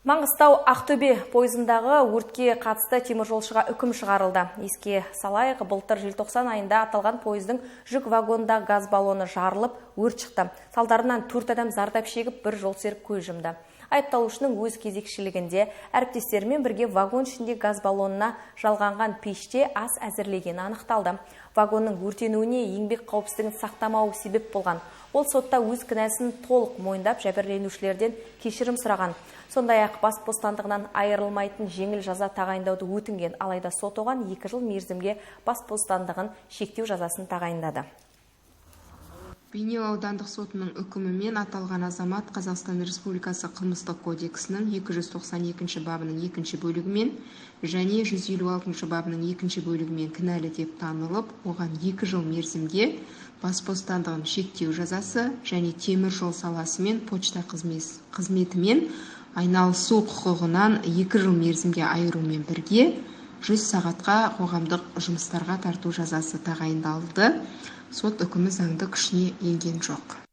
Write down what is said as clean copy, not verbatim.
Маңғыстау Ақтөбе пойызындағы өртке қатысты теміржолшыға үкім шығарылды. Еске салайық, былтыр желтоқсан айында аталған пойыздың жүк вагонында газ баллоны жарылып, өрт шықты. Салдарынан 4 адам зардап шегіп, бір жолсерік көз жұмды. Айыпталушының өз кезекшілігінде әріптестерімен бірге вагон ішінде газ баллонына жалғанған пеште ас әзірлегені анықталды. Вагонның өртенуіне еңбек қауіпсіздігін сақтамауы себеп болған. Ол сотта өз кінәсін толық мойындап, жәбірленушілерден кешірім сұраған. Сондай-ақ бас бостандығынан айырылмайтын жеңіл жаза тағайындауды өтінген, алайда сот оған 2 жыл мерзімге бас бостандығын шектеу жазасын тағайындады. Бейнеу аудандық сотының үкімімен аталған азамат Қазақстан Республикасы Қылмыстық кодексінің 292 бабының 2 бөлігімен және 156 бабының 2 бөлігімен кінәлі деп танылып, оған 2 жыл мерзімге бас бостандығын шектеу жазасы және темір жол саласы мен почта қызметімен айналысу құқығынан 2 жыл мерзімге айырумен бірге 100 сағатқа қоғамдық жұмыстарға тарту жазасы тағайындалды. Сот үкімі заңды күшіне енген жоқ.